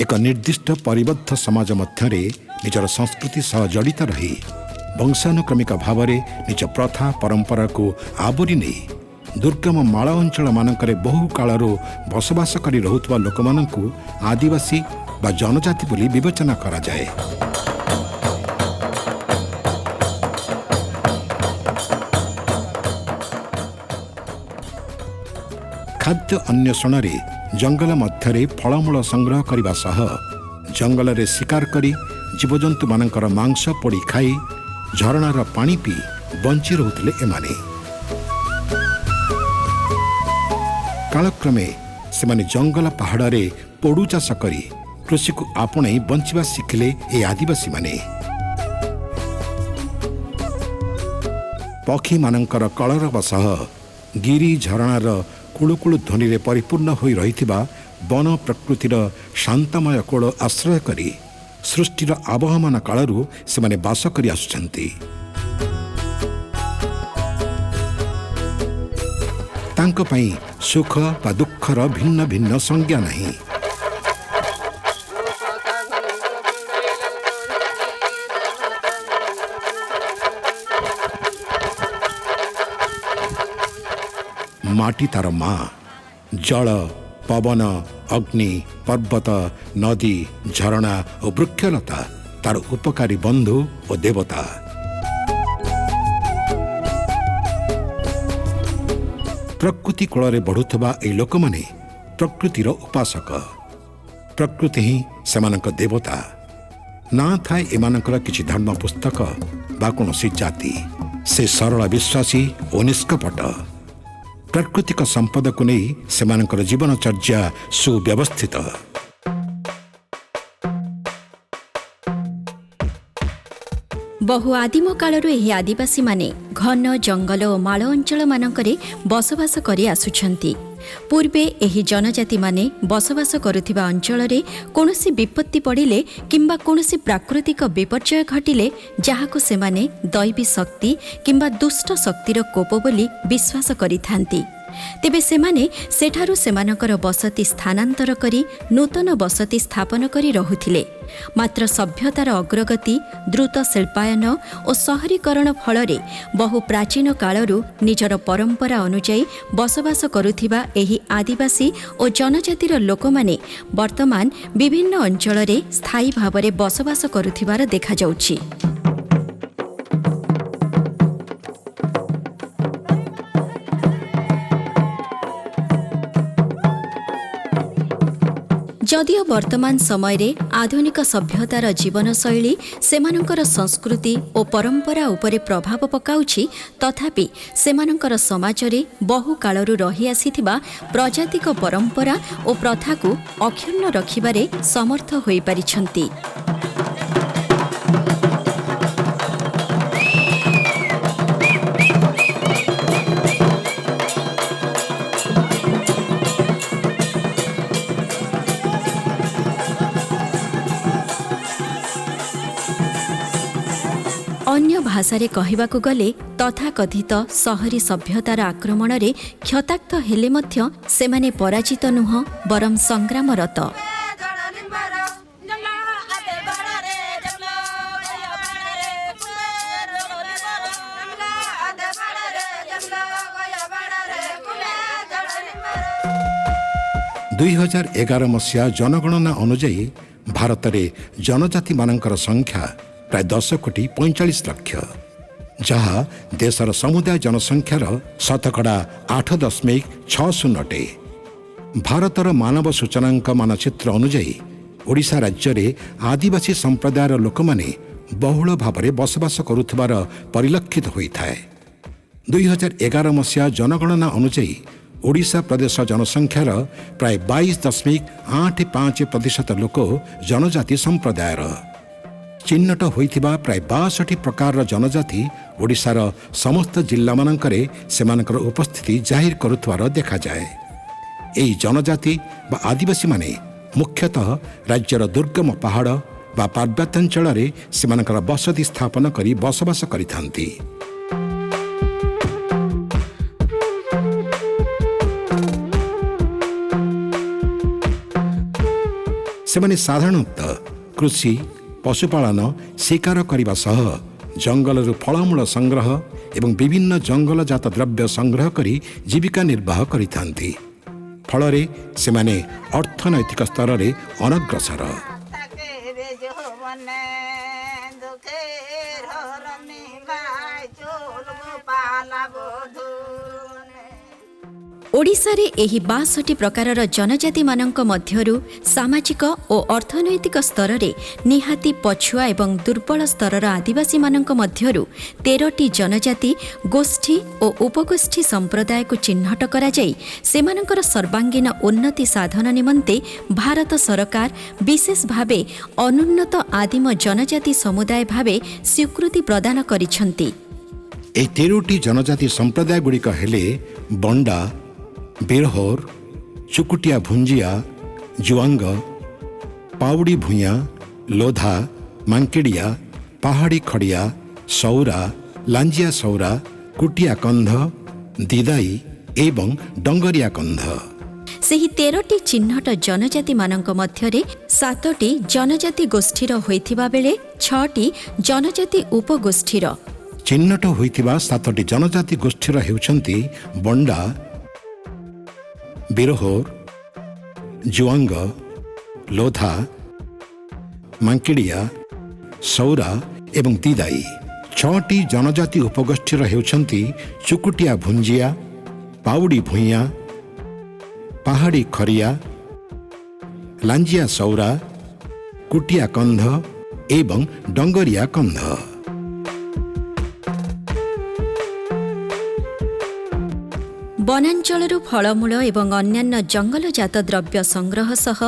ଏକ ନିର୍ଦ୍ଦିଷ୍ଟ ପରିବଦ୍ଧ ସମାଜ ମଧ୍ୟରେ ନିଜର ସଂସ୍କୃତି ସହ ଜଡ଼ିତ ରହି ବଂଶାନୁକ୍ରମିକ ଭାବରେ ନିଜ ପ୍ରଥା ପରମ୍ପରାକୁ ଆବୋରି ନେଇ ଦୁର୍ଗମ ମାଳ ଅଞ୍ଚଳମାନଙ୍କରେ ବହୁ କାଳରୁ ବସବାସ କରି ରହୁଥିବା ଲୋକମାନଙ୍କୁ ଆଦିବାସୀ ବା ଜନଜାତି ବୋଲି ବିବେଚନା କରାଯାଏ। ଖାଦ୍ୟ ଅନ୍ୱେଷଣରେ ଜଙ୍ଗଲ ମଧ୍ୟରେ ଫଳମୂଳ ସଂଗ୍ରହ କରିବା ସହ ଜଙ୍ଗଲରେ ଶିକାର କରି ଜୀବଜନ୍ତୁମାନଙ୍କର ମାଂସ ପୋଡ଼ି ଖାଇ ଝରଣାର ପାଣି ପିଇ ବଞ୍ଚି ରହୁଥିଲେ ଏମାନେ। କାଳକ୍ରମେ ସେମାନେ ଜଙ୍ଗଲ ପାହାଡ଼ରେ ପୋଡ଼ୁ ଚାଷ କରି କୃଷିକୁ ଆପଣେଇ ବଞ୍ଚିବା ଶିଖିଲେ। ଏହି ଆଦିବାସୀମାନେ ପକ୍ଷୀମାନଙ୍କର କଳରବ ସହ ଗିରି ଝରଣାର କୁଳୁକୁଳୁ ଧ୍ୱନିରେ ପରିପୂର୍ଣ୍ଣ ହୋଇ ରହିଥିବା ବନ ପ୍ରକୃତିର ଶାନ୍ତମୟ କୋଳ ଆଶ୍ରୟ କରି ସୃଷ୍ଟିର ଆବହମାନ କାଳରୁ ସେମାନେ ବାସ କରି ଆସୁଛନ୍ତି। ତାଙ୍କ ପାଇଁ ସୁଖ ବା ଦୁଃଖର ଭିନ୍ନ ଭିନ୍ନ ସଂଜ୍ଞା ନାହିଁ। ମାଟି ତାର ମା। ଜଳ, ପବନ, ଅଗ୍ନି, ପର୍ବତ, ନଦୀ, ଝରଣା ଓ ବୃକ୍ଷଲତା ତାର ଉପକାରୀ ବନ୍ଧୁ ଓ ଦେବତା। ପ୍ରକୃତି କୋଳରେ ବଢ଼ୁଥିବା ଏହି ଲୋକମାନେ ପ୍ରକୃତିର ଉପାସକ। ପ୍ରକୃତି ହିଁ ସେମାନଙ୍କ ଦେବତା। ନା ଥାଏ ଏମାନଙ୍କର କିଛି ଧର୍ମ ପୁସ୍ତକ ବା କୌଣସି ଜାତି। ସେ ସରଳ ବିଶ୍ୱାସୀ ଓ ନିଷ୍କପଟ। ପ୍ରାକୃତିକ ସମ୍ପଦକୁ ନେଇ ସେମାନଙ୍କର ଜୀବନଚର୍ଯ୍ୟା ସୁବ୍ୟବସ୍ଥିତ। ବହୁ ଆଦିମ କାଳରୁ ଏହି ଆଦିବାସୀମାନେ ଘନ ଜଙ୍ଗଲ ଓ ମାଳ ଅଞ୍ଚଳମାନଙ୍କରେ ବସବାସ କରି ଆସୁଛନ୍ତି। ପୂର୍ବେ ଏହି ଜନଜାତିମାନେ ବସବାସ କରୁଥିବା ଅଞ୍ଚଳରେ କୌଣସି ବିପତ୍ତି ପଡ଼ିଲେ କିମ୍ବା କୌଣସି ପ୍ରାକୃତିକ ବିପର୍ଯ୍ୟୟ ଘଟିଲେ, ଯାହାକୁ ସେମାନେ ଦୈବୀ ଶକ୍ତି କିମ୍ବା ଦୁଷ୍ଟ ଶକ୍ତିର କୋପ ବୋଲି ବିଶ୍ୱାସ କରିଥାନ୍ତି, ତେବେ ସେମାନେ ସେଠାରୁ ସେମାନଙ୍କର ବସତି ସ୍ଥାନାନ୍ତର କରି ନୂତନ ବସତି ସ୍ଥାପନ କରି ରହୁଥିଲେ। ମାତ୍ର ସଭ୍ୟତାର ଅଗ୍ରଗତି, ଦ୍ରୁତ ଶିଳ୍ପାୟନ ଓ ସହରୀକରଣ ଫଳରେ ବହୁ ପ୍ରାଚୀନ କାଳରୁ ନିଜର ପରମ୍ପରା ଅନୁଯାୟୀ ବସବାସ କରୁଥିବା ଏହି ଆଦିବାସୀ ଓ ଜନଜାତିର ଲୋକମାନେ ବର୍ତ୍ତମାନ ବିଭିନ୍ନ ଅଞ୍ଚଳରେ ସ୍ଥାୟୀ ଭାବରେ ବସବାସ କରୁଥିବାର ଦେଖାଯାଉଛି। ଯଦିଓ ବର୍ତ୍ତମାନ ସମୟରେ ଆଧୁନିକ ସଭ୍ୟତାର ଜୀବନଶୈଳୀ ସେମାନଙ୍କର ସଂସ୍କୃତି ଓ ପରମ୍ପରା ଉପରେ ପ୍ରଭାବ ପକାଉଛି, ତଥାପି ସେମାନଙ୍କର ସମାଜରେ ବହୁ କାଳରୁ ରହିଆସିଥିବା ପ୍ରଜାତିକ ପରମ୍ପରା ଓ ପ୍ରଥାକୁ ଅକ୍ଷୁଣ୍ଣ ରଖିବାରେ ସମର୍ଥ ହୋଇପାରିଛନ୍ତି। ଅନ୍ୟ ଭାଷାରେ କହିବାକୁ ଗଲେ, ତଥାକଥିତ ସହରୀ ସଭ୍ୟତାର ଆକ୍ରମଣରେ କ୍ଷତାକ୍ତ ହେଲେ ମଧ୍ୟ ସେମାନେ ପରାଜିତ ନୁହଁ, ବରଂ ସଂଗ୍ରାମରତ। 2011 ମସିହା ଜନଗଣନା ଅନୁଯାୟୀ ଭାରତରେ ଜନଜାତିମାନଙ୍କର ସଂଖ୍ୟା ପ୍ରାୟ 10 କୋଟି 45 ଲକ୍ଷ, ଯାହା ଦେଶର ସମୁଦାୟ ଜନସଂଖ୍ୟାର 8.60% ଅଟେ। ଭାରତର ମାନବ ସୂଚନାଙ୍କ ମାନଚିତ୍ର ଅନୁଯାୟୀ ଓଡ଼ିଶା ରାଜ୍ୟରେ ଆଦିବାସୀ ସମ୍ପ୍ରଦାୟର ଲୋକମାନେ ବହୁଳ ଭାବରେ ବସବାସ କରୁଥିବାର ପରିଲକ୍ଷିତ ହୋଇଥାଏ। 2011 ମସିହା ଜନଗଣନା ଅନୁଯାୟୀ ଓଡ଼ିଶା ପ୍ରଦେଶ ଜନସଂଖ୍ୟାର ପ୍ରାୟ 22.85% ଲୋକ ଜନଜାତି ସମ୍ପ୍ରଦାୟର। ଚିହ୍ନଟ ହୋଇଥିବା ପ୍ରାୟ 62 ପ୍ରକାରର ଜନଜାତି ଓଡ଼ିଶାର ସମସ୍ତ ଜିଲ୍ଲାମାନଙ୍କରେ ସେମାନଙ୍କର ଉପସ୍ଥିତି ଜାହିର କରୁଥିବାର ଦେଖାଯାଏ। ଏହି ଜନଜାତି ବା ଆଦିବାସୀମାନେ ମୁଖ୍ୟତଃ ରାଜ୍ୟର ଦୁର୍ଗମ ପାହାଡ଼ ବା ପାର୍ବତ୍ୟାଞ୍ଚଳରେ ସେମାନଙ୍କର ବସତି ସ୍ଥାପନ କରି ବସବାସ କରିଥାନ୍ତି। ସେମାନେ ସାଧାରଣତଃ କୃଷି, ପଶୁପାଳନ, ଶିକାର କରିବା ସହ ଜଙ୍ଗଲରୁ ଫଳମୂଳ ସଂଗ୍ରହ ଏବଂ ବିଭିନ୍ନ ଜଙ୍ଗଲଜାତ ଦ୍ରବ୍ୟ ସଂଗ୍ରହ କରି ଜୀବିକା ନିର୍ବାହ କରିଥାନ୍ତି। ଫଳରେ ସେମାନେ ଅର୍ଥନୈତିକ ସ୍ତରରେ ଅନଗ୍ରସର। ଓଡ଼ିଶାରେ ଏହି 62 ପ୍ରକାରର ଜନଜାତିମାନଙ୍କ ମଧ୍ୟରୁ ସାମାଜିକ ଓ ଅର୍ଥନୈତିକ ସ୍ତରରେ ନିହାତି ପଛୁଆ ଏବଂ ଦୁର୍ବଳ ସ୍ତରର ଆଦିବାସୀମାନଙ୍କ ମଧ୍ୟରୁ 13ଟି ଜନଜାତି ଗୋଷ୍ଠୀ ଓ ଉପଗୋଷ୍ଠୀ ସମ୍ପ୍ରଦାୟକୁ ଚିହ୍ନଟ କରାଯାଇ ସେମାନଙ୍କର ସର୍ବାଙ୍ଗୀନ ଉନ୍ନତି ସାଧନ ନିମନ୍ତେ ଭାରତ ସରକାର ବିଶେଷ ଭାବେ ଅନୁନ୍ନତ ଆଦିମ ଜନଜାତି ସମୁଦାୟ ଭାବେ ସ୍ୱୀକୃତି ପ୍ରଦାନ କରିଛନ୍ତି। ଏହି 13ଟି ଜନଜାତି ସମ୍ପ୍ରଦାୟଗୁଡ଼ିକ ହେଲେ ବଣ୍ଡା, ବିରହୋର, ଚୁକୁଟିଆ ଭୁଞ୍ଜିଆ, ଜୁଆଙ୍ଗ, ପାଉଡ଼ି ଭୂୟାଁ, ଲୋଧା, ମାଙ୍କିଡ଼ିଆ, ପାହାଡ଼ି ଖଡ଼ିଆ, ସୌରା, ଲାଞ୍ଜିଆ ସୌରା, କୁଟିଆ କନ୍ଧ, ଦିଦାଇ ଏବଂ ଡଙ୍ଗରିଆ କନ୍ଧ। ସେହି 13ଟି ଚିହ୍ନଟ ଜନଜାତିମାନଙ୍କ ମଧ୍ୟରେ 7ଟି ଜନଜାତି ଗୋଷ୍ଠୀର ହୋଇଥିବା ବେଳେ 6ଟି ଜନଜାତି ଉପଗୋଷ୍ଠୀର। ଚିହ୍ନଟ ହୋଇଥିବା 7ଟି ଜନଜାତି ଗୋଷ୍ଠୀର ହେଉଛନ୍ତି ବଣ୍ଡା, ବିରହୋର, ଜୁଆଙ୍ଗ, ଲୋଧା, ମାଙ୍କିଡ଼ିଆ, ସୌରା ଏବଂ ଦିଦାଇ। 6ଟି ଜନଜାତି ଉପଗୋଷ୍ଠୀର ହେଉଛନ୍ତି ଚୁକୁଟିଆ ଭୁଞ୍ଜିଆ, ପାଉଡ଼ି ଭୂୟାଁ, ପାହାଡ଼ି ଖରିଆ, ଲାଞ୍ଜିଆ ସୌରା, କୁଟିଆ କନ୍ଧ ଏବଂ ଡଙ୍ଗରିଆ କନ୍ଧ। ବନାଞ୍ଚଳରୁ ଫଳମୂଳ ଏବଂ ଅନ୍ୟାନ୍ୟ ଜଙ୍ଗଲଜାତ ଦ୍ରବ୍ୟ ସଂଗ୍ରହ ସହ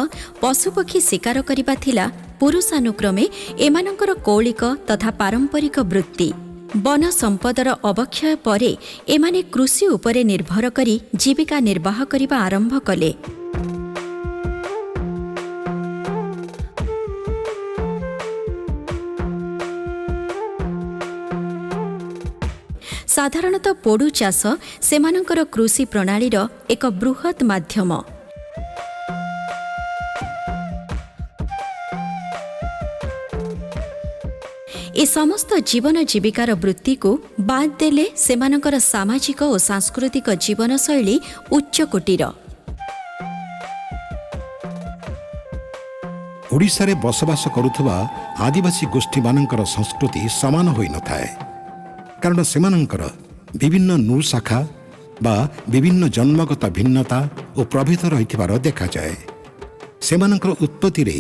ପଶୁପକ୍ଷୀ ଶିକାର କରିବା ଥିଲା ପୁରୁଷାନୁକ୍ରମେ ଏମାନଙ୍କର କୌଳିକ ତଥା ପାରମ୍ପରିକ ବୃତ୍ତି। ବନ ସମ୍ପଦର ଅବକ୍ଷୟ ପରେ ଏମାନେ କୃଷି ଉପରେ ନିର୍ଭର କରି ଜୀବିକା ନିର୍ବାହ କରିବା ଆରମ୍ଭ କଲେ। ସାଧାରଣତଃ ପୋଡ଼ୁ ଚାଷ ସେମାନଙ୍କର କୃଷି ପ୍ରଣାଳୀର ଏକ ବୃହତ୍ ମାଧ୍ୟମ। ଏ ସମସ୍ତ ଜୀବନ ଜୀବିକାର ବୃତ୍ତିକୁ ବାଦ୍ ଦେଲେ ସେମାନଙ୍କର ସାମାଜିକ ଓ ସାଂସ୍କୃତିକ ଜୀବନଶୈଳୀ ଉଚ୍ଚକୋଟୀର। ଓଡ଼ିଶାରେ ବସବାସ କରୁଥିବା ଆଦିବାସୀ ଗୋଷ୍ଠୀମାନଙ୍କର ସଂସ୍କୃତି ସମାନ ହୋଇନଥାଏ, କାରଣ ସେମାନଙ୍କର ବିଭିନ୍ନ ନୃଶାଖା ବା ବିଭିନ୍ନ ଜନ୍ମଗତ ଭିନ୍ନତା ଓ ପ୍ରଭେଦ ରହିଥିବାର ଦେଖାଯାଏ। ସେମାନଙ୍କର ଉତ୍ପତ୍ତିରେ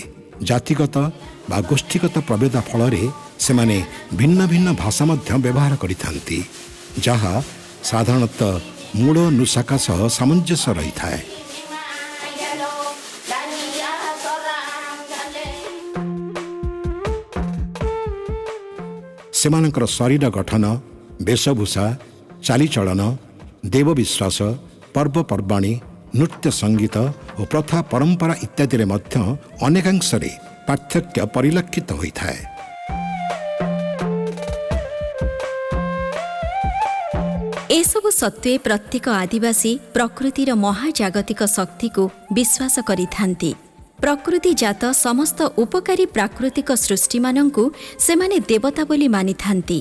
ଜାତିଗତ ବା ଗୋଷ୍ଠୀଗତ ପ୍ରଭେଦ ଫଳରେ ସେମାନେ ଭିନ୍ନ ଭିନ୍ନ ଭାଷା ମଧ୍ୟ ବ୍ୟବହାର କରିଥାନ୍ତି, ଯାହା ସାଧାରଣତଃ ମୂଳ ନୃଶାଖା ସହ ସାମଞ୍ଜସ୍ୟ ରହିଥାଏ। ସେମାନଙ୍କର ଶରୀର ଗଠନ, ବେଶଭୂଷା, ଚାଲିଚଳନ, ଦେବବିଶ୍ୱାସ, ପର୍ବପର୍ବାଣୀ, ନୃତ୍ୟ ସଙ୍ଗୀତ ଓ ପ୍ରଥା ପରମ୍ପରା ଇତ୍ୟାଦିରେ ମଧ୍ୟ ଅନେକାଂଶରେ ପାର୍ଥକ୍ୟ ପରିଲକ୍ଷିତ ହୋଇଥାଏ। ଏସବୁ ସତ୍ତ୍ୱେ ପ୍ରତ୍ୟେକ ଆଦିବାସୀ ପ୍ରକୃତିର ମହାଜାଗତିକ ଶକ୍ତିକୁ ବିଶ୍ୱାସ କରିଥାନ୍ତି। ପ୍ରକୃତିଜାତ ସମସ୍ତ ଉପକାରୀ ପ୍ରାକୃତିକ ସୃଷ୍ଟିମାନଙ୍କୁ ସେମାନେ ଦେବତା ବୋଲି ମାନିଥାନ୍ତି।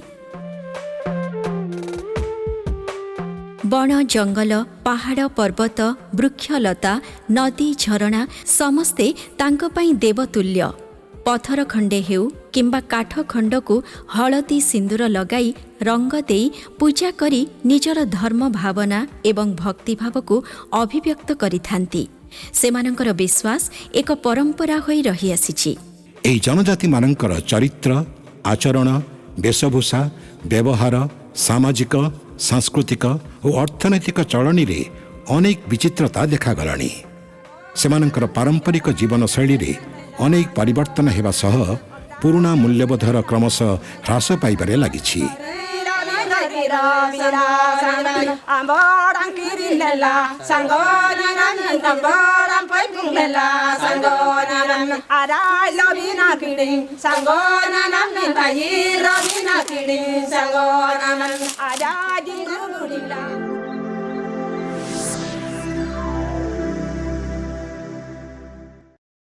ବଣ ଜଙ୍ଗଲ, ପାହାଡ଼ ପର୍ବତ, ବୃକ୍ଷଲତା, ନଦୀ ଝରଣା ସମସ୍ତେ ତାଙ୍କ ପାଇଁ ଦେବତୁଲ୍ୟ। ପଥର ଖଣ୍ଡେ ହେଉ କିମ୍ବା କାଠ ଖଣ୍ଡକୁ ହଳଦୀ ସିନ୍ଦୁର ଲଗାଇ ରଙ୍ଗ ଦେଇ ପୂଜା କରି ନିଜର ଧର୍ମ ଭାବନା ଏବଂ ଭକ୍ତିଭାବକୁ ଅଭିବ୍ୟକ୍ତ କରିଥାନ୍ତି। ସେମାନଙ୍କର ବିଶ୍ୱାସ ଏକ ପରମ୍ପରା ହୋଇ ରହିଆସିଛି। ଏହି ଜନଜାତିମାନଙ୍କର ଚରିତ୍ର, ଆଚରଣ, ବେଶଭୂଷା, ବ୍ୟବହାର, ସାମାଜିକ, ସାଂସ୍କୃତିକ ଓ ଅର୍ଥନୈତିକ ଚଳଣିରେ ଅନେକ ବିଚିତ୍ରତା ଦେଖାଗଲାଣି। ସେମାନଙ୍କର ପାରମ୍ପରିକ ଜୀବନଶୈଳୀରେ ଅନେକ ପରିବର୍ତ୍ତନ ହେବା ସହ ପୁରୁଣା ମୂଲ୍ୟବୋଧର କ୍ରମଶଃ ହ୍ରାସ ପାଇବାରେ ଲାଗିଛି।